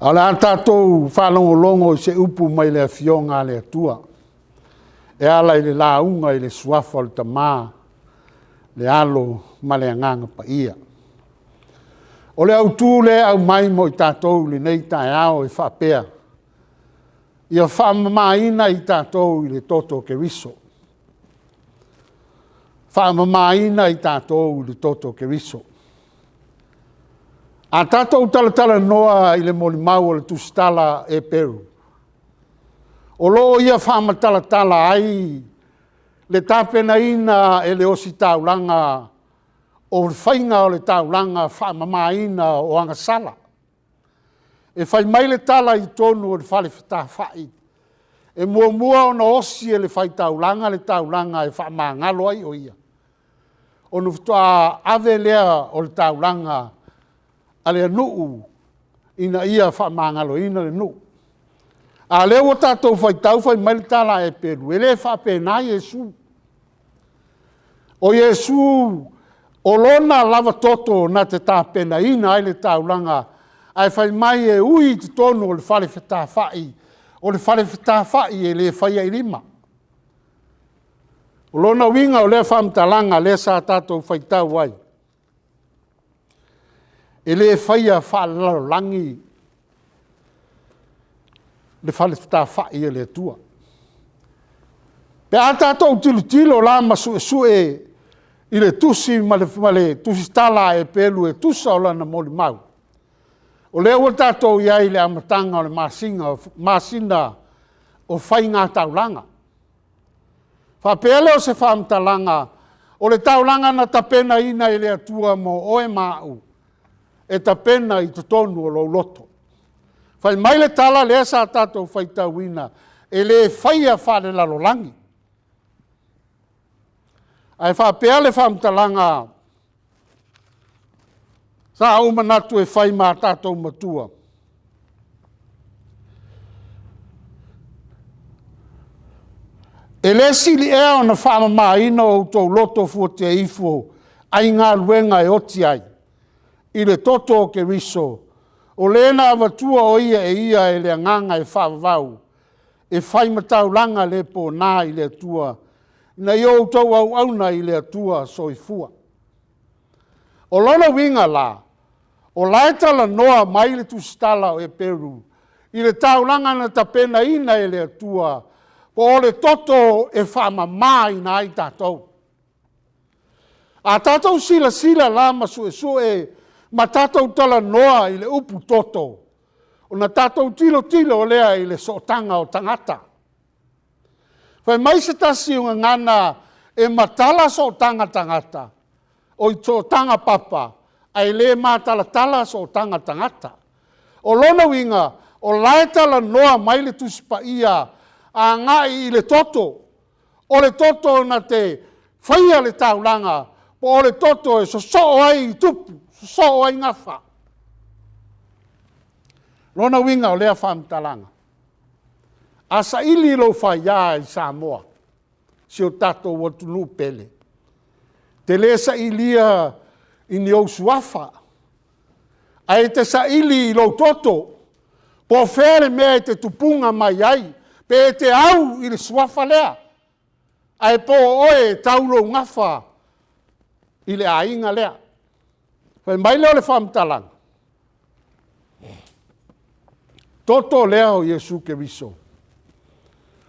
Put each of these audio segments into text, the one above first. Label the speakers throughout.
Speaker 1: Ae o le a tatou faalogologo i se upu mai le Afioga a le Atua e ala i le lauga i le Suafa o le Tama, le Alo ma le Agaga Paia. O le autu lea e aumai mo i tatou i lenei taeao e faapea, ia faamamaina i tatou i le toto o Keriso. Faamamaina i tatou i le toto o Keriso. A tatou talatalanoa i le molimau a le Tusitala a Eperu, o lo o ia faamatalatala ai le tapenaina e le ositaulaga o le faiga o le taulaga faamamaina o agasala. E fai mai le tala i totonu o le fale fetāfai, e muamua ona osi e le faitaulaga le taulaga e faamagalo ai o ia, ona faatoa ave lea o le taulaga a le nuu ina ia faamagaloina le nuu. A o lea ua tatou faitau fai mai le tala a Eperu, e le faapena Iesu. O Iesu o lona lava toto na te tapenaina ai le taulaga, ae fai mai e ui i totonu o le fale fetafai, o le fale fetafai e le faia i lima. O lona uiga o lea faamatalaga lea sa tatou faitau ai, e le faia faalelalolagi le fale fetafai o le Atua. Pe a tatou tilotilo la ma suesue i le tusi ma le tusitala a Eperu e tusa o lana molimau, o lea ua tatou i ai i le amataga o le masina o faigataulaga. Faapea lea o se faamatalaga, o le taulaga na tapenaina e le Atua mo oe ma au, e tapena i totonu o lou loto. Fai mai le tala lea sa tatou faitauina, e le faia faalelalolagi. Ae faapea le faamatalaga sa ou manatu e fai ma tatou matua, e le sili ea ona faamamaina o outou loto fuatia ifo ai galuega e oti ai i le toto o Keriso, o le na avatua o ia e ia e le Agaga e faavavau, e fai ma taulaga le bona i le Atua, ina ia outou auauna i le Atua soifua. O lona uiga la, o la e talanoa mai le tusitala o Eperu i le taulaga na tapenaina e le Atua, po o le toto e faamamaina ai tatou. A tatou silasila la ma suesue ma tatou talanoa i le upu toto, ona tatou tilotilo lea i le sootaga o tagata. Fai mai se tasi o gagana, e matala sootaga tagata, oi sootaga papa, ae le matalatala sootaga tagata. O lona uiga, o la e talanoa mai le Tusi Paia agai i le toto. O le toto na te faia le taulaga, po o le toto e sosoo ai tupu, sosoo ai gafa. O lona uiga o lea faamatalaga, a saili lou faia i Samoa, si o tatou atunuu pele, e te le sailia i ni ou suafa, ae te saili i lou toto, po o fea le mea e te tupuga mai ai, pe e te au i le suafa lea, ae po o oe e tau lou gafa i le aiga lea. Fai mai lea o le faamatalaga, toto lea o Iesu Keriso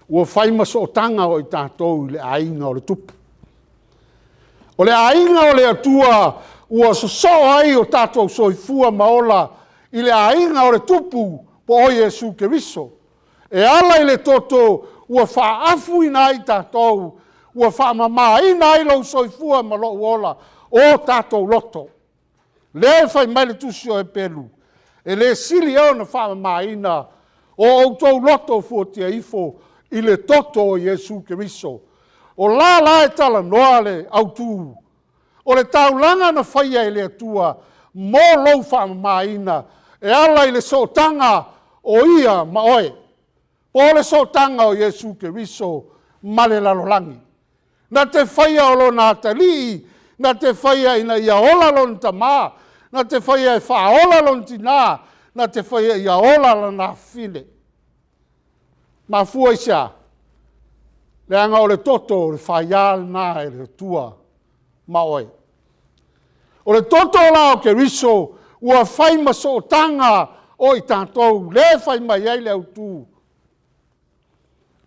Speaker 1: ua fai ma sootaga o i tatou i le aiga o le Tupu. O le aiga o le Atua ua sosoo ai o tatou soifua ma ola i le aiga o le Tupu po o Iesu Keriso. E ala i le toto ua faaafuina ai tatou, ua faamamaina ai lou soifua ma lou ola, o tatou loto. Lea e fai mai le tusi o Eperu, e le sili ea ona faamamaina o outou loto fuatia ifo i le toto o Iesu Keriso. O la la e talanoa le autu, o le taulaga na faia e le Atua mo lou faamamaina e ala i le sootaga o Ia ma oe. Po o le sootaga o Iesu Keriso ma le lalolagi. Na te faia o Lona atalii, na te faia ina ia ola lona tama, na te faia e faaola lona tina. na te faia ia ola lana afafine. Mafua i se a? Leaga o le toto o le faia lena e le Atua ma oe. O le toto la o Keriso ua fai ma sootaga o i tatou lea e fai mai ai le autu,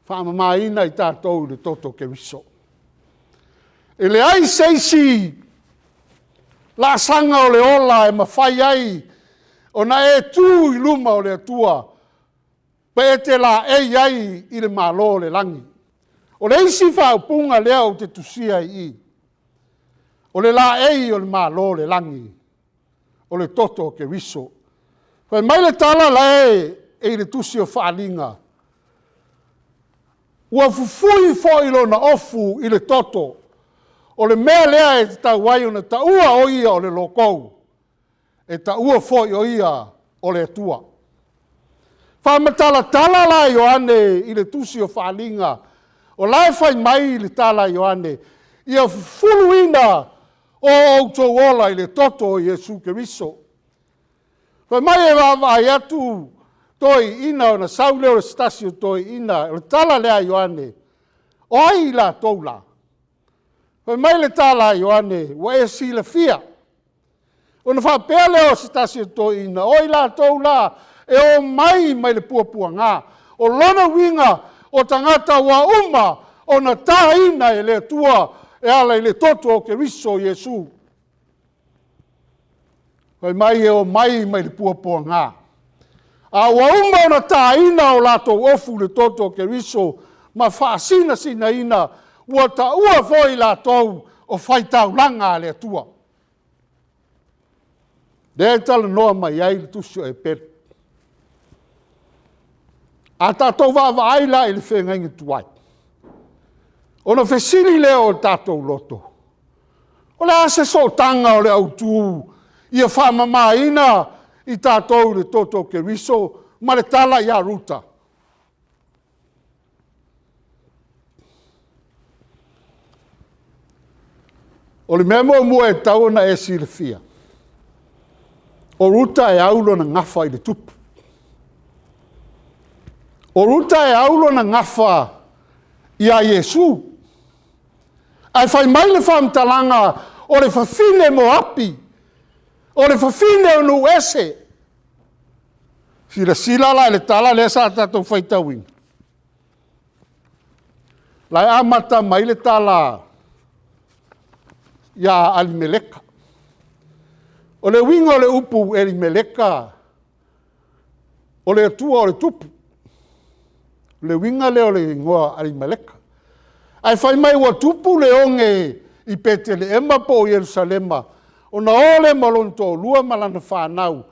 Speaker 1: faamamaina i tatou i le toto o Keriso. E leai se isi laasaga o le ola e mafai ai ona e tu i luma o le Atua pe e te laei ai i le Malo o le lagi. O le isi faaupuga lea ou te tusia i i, o le laei o le Malo o le lagi, o le toto o Keriso. Fai mai le tala la e i le tusi o Faaaliga, ua fufui foi lona ofu i le toto, o le mea lea e tatau ai ona taua o ia o le lokou, e taua foi o ia o le Atua. Faamatalatala la Ioane i le tusi o Faaaliga, o la e fai mai le tala a Ioane, ia fufuluina o outou ola i le toto o Iesu Keriso. Fai mai e vaavaai atu toeaiina ona sau lea o se tasi o toeaiina, o le tala lea a Ioane, o ai i latou la? Fai mai le tala a Ioane, ua e silafia. Ona faapea lea o se tasi o toeaina, o i latou la e omai mai le puapuaga. O lona uiga o tagata ua uma ona taina e le Atua e ala i le toto o Keriso Iesu. Fai mai e omai mai le puapuaga, a ua uma ona taina o latou ofu i le toto o Keriso ma faasinasinaina, ua taua foi i latou o faitaulaga a le Atua. Lea e talanoa mai ai le tusi o Eperu. A tatou vaavaai la i le feagaiga tuai, ona fesili lea o tatou loto, o le a se sootaga o le autu ia faamamaina i tatou i le toto o Keriso ma le tala ia Ruta? O le mea muamua e tatau ona e silafia, o Ruta e au lona gafa i le tupu. O Ruta e au lona gafa ia Iesu. Ae fai mai le faamatalaga o le fafine Moapi, o le fafine o nuu ese. Silasila la i le tala lea sa tatou faitauina? O la e amata mai le tala ia Elimeleka. O le uiga o le upu Elimeleka, o le Atua o le Tupu. O le uiga lea o le igoa o Elimeleka. Ae fai mai ua tupu le oge i Petelehema po o Ierusalema, ona o lea ma lona toalua ma lana fanau,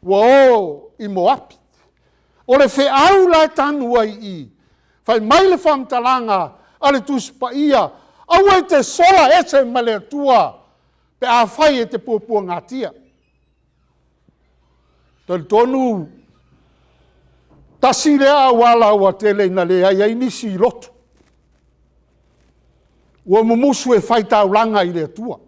Speaker 1: ua o i Moapi. O le feau la e tanu ai i i, fai mai le faamatalaga a le Tusi Paia, aua e te sola ese ma le Atua pe afai e te puapuagatia. E talitonu tasi lea auala ua tele ina leai ai nisi lotu, ua mumusu e faitaulaga i le Atua.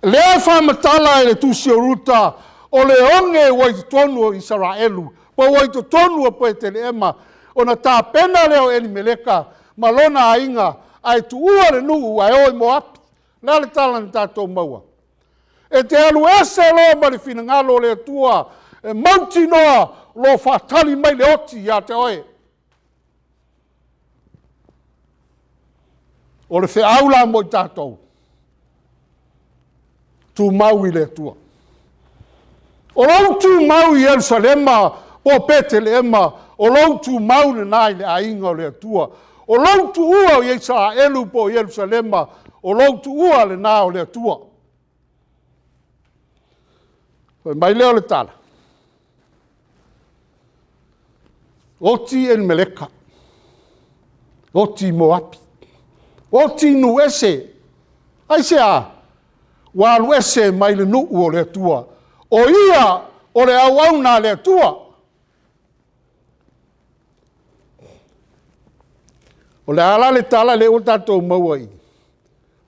Speaker 1: O lea e faamatala e le tusi o Ruta, o le oge ua i totonu o Isaraelu, po ua i totonu o Petelehema, ona tapena lea o Elimeleka ma lona aiga ae tuua le nuu ae o i Moapi. O le a le tala na tatou maua? E te alu ese loa ma le finagalo o le Atua, e mautinoa o lo o faatali mai le oti ia te oe. O le feau la mo i tatou, tumau i le Atua. O lou tumau i Ierusalema po o Petelehema, o lou tumau lena i le aiga o le Atua. O lou tuua o Isaraelu po o Ierusalema, o lou tuua lena o le Atua. Fai mai lea o le tala, oti Elimeleka, oti Moapi, oti nuu ese. Aisea? Ua alu ese mai le nuu o le Atua. O ia o le auauna a le Atua. O le a la le tala lea ua tatou maua i i?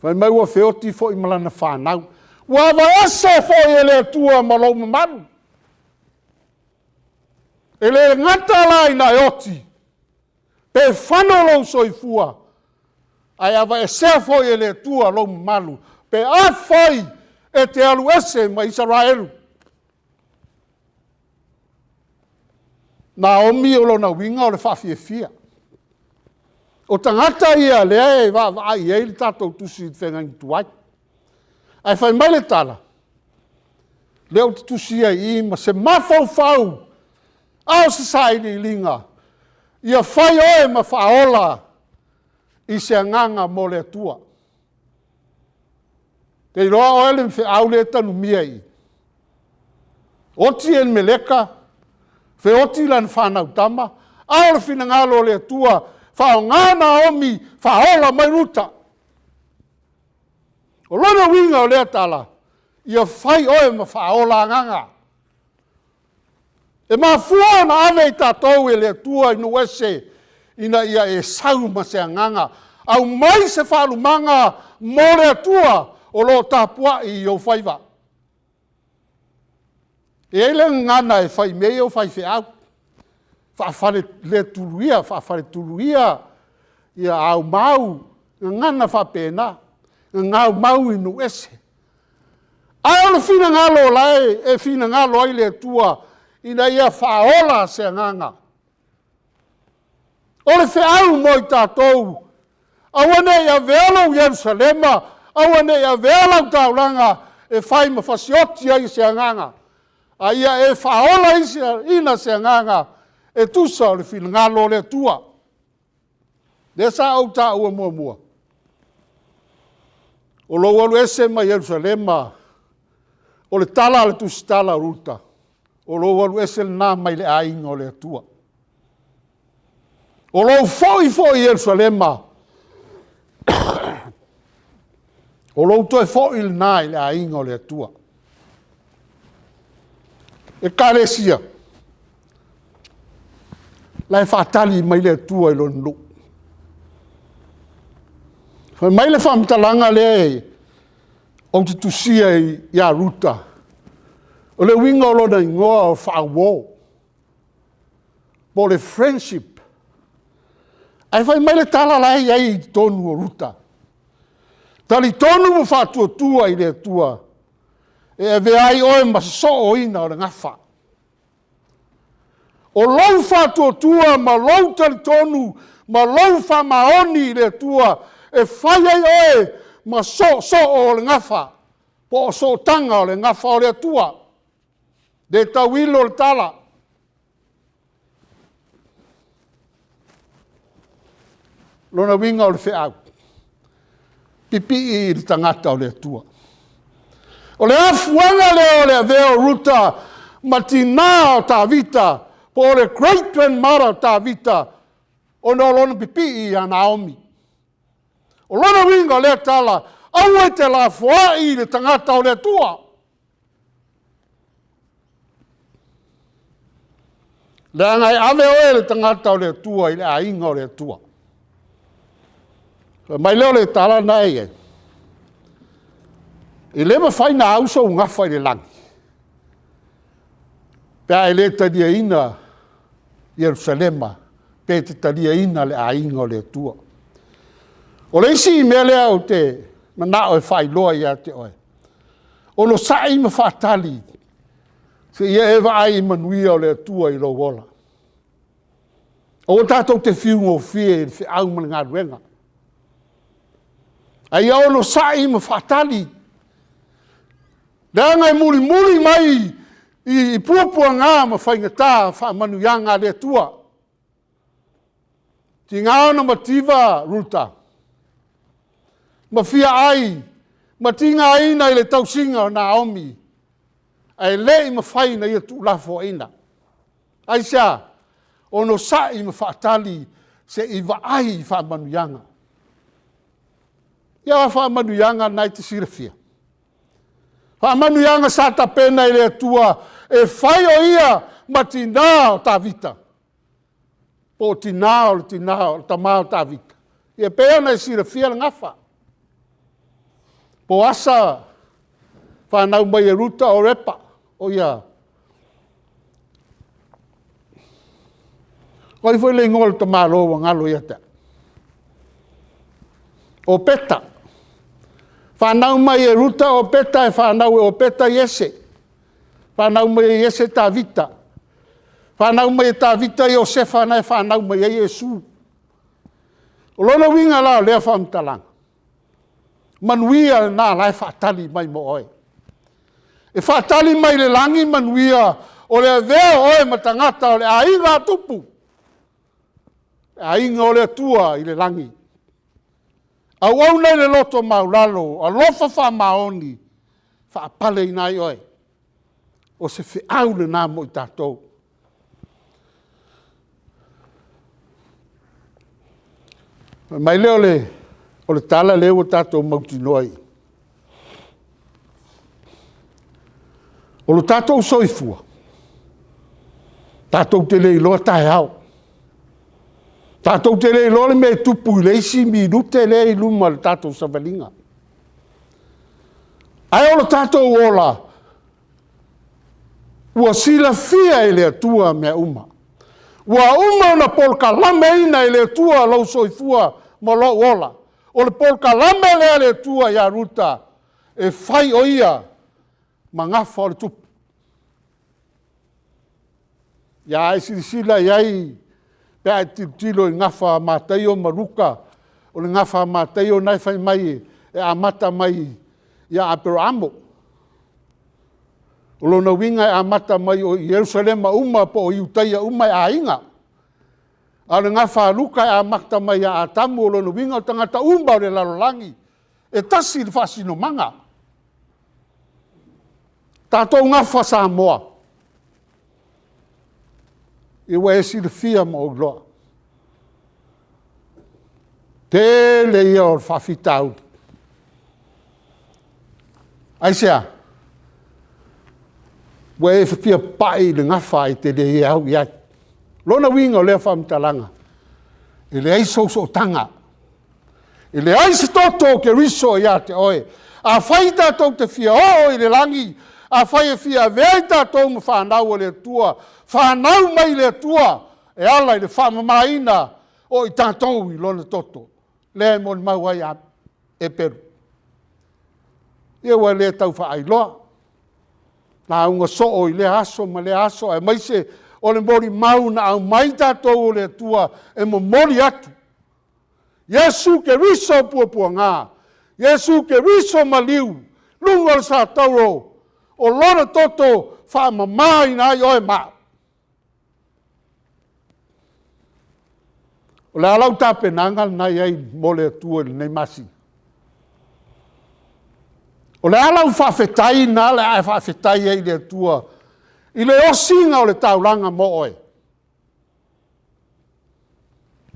Speaker 1: Fai mai ua feoti foi ma lana fanau. Ua aveese foi e le Atua ma lou mamalu. E le gata la ina e oti, pe fano lou soifua, ae aveesea foi e le Atua lou mamalu, pe afai e te alu ese ma Isaraelu. Naomi o lona uiga o le faafiafia. O tagata ia o lea e vaavaai i ai le tatou tusi i le feagaiga tuai. Ae fai mai le tala, lea ou te tusia i i ma se mafaufau a o se sailiiliga, ia fai oe ma faaola i se agaga mo le Atua. E te iloa oe le feau lea e tanumia i i. Oti Elimeleka, feoti lana fanau tama, a o le finagalo o le Atua, faaaoga Naomi faaola mai Ruta. O lona uiga o lea tala, ia fai oe ma faaola agaga. E mafua ona ave i tatou e le Atua i nuu ese, ina ia e sau ma se agaga, aumai se faalumaga mo le Atua o lo o tapuai i ou faiva. E i ai le gagana e fai i mea ia o faifeau, faafaletuluia ia aumau, gagana faapena, gagaumau i nuu ese. A o le finagalo o la e finagalo ai le Atua ina ia faaola se agaga. O le feau mo i tatou, aua ne i avea lou Ierusalema, aua ne i avea lau taulaga e fai ma fasioti ai se agaga, a ia e faaolaina se agaga e tusa o le finagalo o le Atua. Lea sa ou taua muamua, o lou alu ese mai Ierusalema, o le tala a le tusitala a Ruta, o lou alu ese lena mai le aiga o le Atua. O lou foi foi i Ierusalema, o lou toe foi lena i le aiga o le Atua. Ekalesia, o la e faatali mai le Atua i lona nuu. Fai mai le faamatalaga lea ou te tusia ia Ruta, o le uiga o lona igoa o Faauo, po o le friendship. Ae fai mai le tala la e i ai i totonu o Ruta, talitonu ma faatuatua i le Atua e avea ai oe ma sosooina o le gafa. O lou faatuatua ma lou talitonu ma lou faamaoni i le Atua e fai ai oe ma soosoo o le gafa, po o sootaga o le gafa o le Atua. E le tauilo le tala. O lona uiga o le feau, pipii i le tagata o le Atua. O le afuaga lea o le avea o Ruta ma tina o Tavita po o le great grandmother o Tavita, ona o lona pipii ia Naomi. O lona uiga o lea tala, aua e te lafoai i le tagata o le Atua. Leaga e ave oe e le tagata o le Atua i le aiga o le Atua. Ona fai mai lea o le tala lena e i ai, e le mafai ona au sou gafa i le lagi, pe a e le taliaina Ierusalema pe e te taliaina le aiga o le Atua. O le isi mea lea ou te manao e faailoa ia te oe, onosai ma faatali seia e vaai i manuia o le Atua i lou ola. Aua tatou te fiu gofie i le feau ma le galuega, a ia onosai ma faatali, leaga e mulimuli mai i puapuaga ma faigata faamanuiaga a le Atua. E tiga ona mativa Ruta ma fia ai ma tigaina i le tausiga o Naomi, ae le i mafai ona ia tuulafoaiina. Aisea? Onosai ma faatali se i vaai i faamanuiaga. Ia o faamanuiaga na e te silafia? Faamanuiaga sa tapena e le Atua e fai o ia ma tina o Tavita, po o tina o le tina o le tama o Tavita. Ia e pei ona e silafia le gafa. Poasa fanau mai e Ruta o Repa. O ai foi le igoa o le tamaloa ua galo ia te au? O Opeta. Fanau mai e Ruta o Opeta, e fanau e Opeta Iese. Fanau mai e Iese Tavita. Fanau mai e Tavita Iosefa na e fanau mai ai Iesu. O lona uiga la o lea faamatalaga, manuia lena o la e faatali mai mo oe. E faatali mai le lagi manuia o le avea o oe ma tagata o le aiga a Tupu, le aiga o le Atua i le lagi. Auauna i le loto maualalo, alofa faamaoni, faapaleina ai oe. O se feau lena mo i tatou. Ona fai mai lea o le tala lea ua tatou mautinoa i i, o lo tatou soifua, tatou te le iloa taeao. Tatou te le iloa le mea e tupu i le isi minute lea e i luma o le tatou savaliga. Ae o lo tatou ola, ua silafia e le Atua mea uma. Ua uma ona polokalameina e le Atua lou soifua ma lou ola. O le polokalame lea a le Atua ia Ruta, e fai o ia ma gafa o le tupu. Ia a e silasila i ai pe a e tilotilo i le gafa a Mataio ma Luka, o le gafa a Mataio na e fai mai e amata mai ia Aperamo. O lona uiga e amata mai o Ierusalema uma po o Iutaia uma e aiga. A o le gafa a Luka e amata mai ia Atamu, o lona uiga o tagata uma o le lalolagi, e tasi le faasinomaga. Tatou gafa Samoa, ia ua e silafia ma ou iloa, tele ia o faafitauli. Aisea? Ua e fia pai i le gafa ae e te le au i ai. O lona uiga o lea faamatalaga, e leai sou sootaga, e leai se toto o Keriso o ia te oe. Afai tatou te fia oo i le lagi, afai e fia avea i tatou ma fanau a le Atua, fanau mai le Atua e ala i le faamamaina o i tatou i Lona toto lea e molimau ai Eperu. Ia ua le tau faailoa, lauga soo i lea aso ma lea aso aemaise o le molimau na aumai tatou e le Atua e momoli atu, Iesu Keriso puapuaga, Iesu Keriso maliu, luga o le satauro, o Lona toto e faamamaina ai oe ma au. O le a lau tapenaga lena e i ai mo le Atua i lenei masina? O le a lau faafetai lena o le a e faafetai ai i le Atua i le osiga o le taulaga mo oe?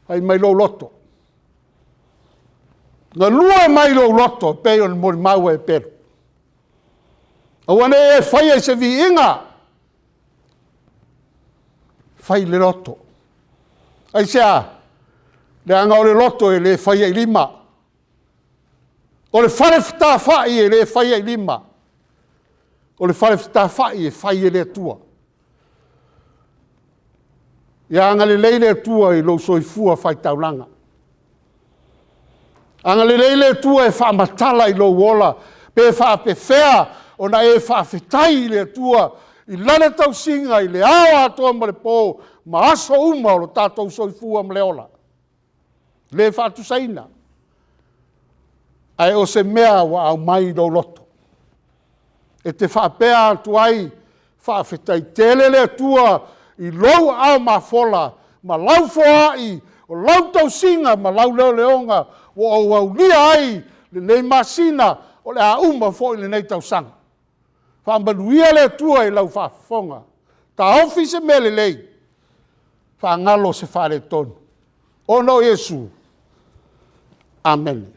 Speaker 1: Fai mai lou loto, galue mai lou loto e pei ona molimau e Eperu. Aua ne i e faia i se viiga, fai i le loto. Aisea? Leaga o le loto e le faia i lima. O le fale fetafa'i e le faia i lima. O le fale fetafa'i e fai e le Atua. Ia agalelei le Atua i lou soifua faitaulaga. Agalelei le Atua e faamatala i lou ola pe faapefea ona e faafetai i le Atua i Lana tausiga i le ao atoa ma le po ma aso uma o lo tatou soifua ma le ola. E le faatusaina, ae o se mea ua aumai i lou loto e te faapea atu ai, faafetai tele le Atua i lou aao mafola ma lau foai, o lau tausiga ma lau leoleoga ua ou aulia ai lenei masina, o le a uma foi lenei tausaga. Faamanuia le Atua i lau faafofoga. Taofi se mea lelei, faagalo se faaletonu. Ona o Iesu. Amene.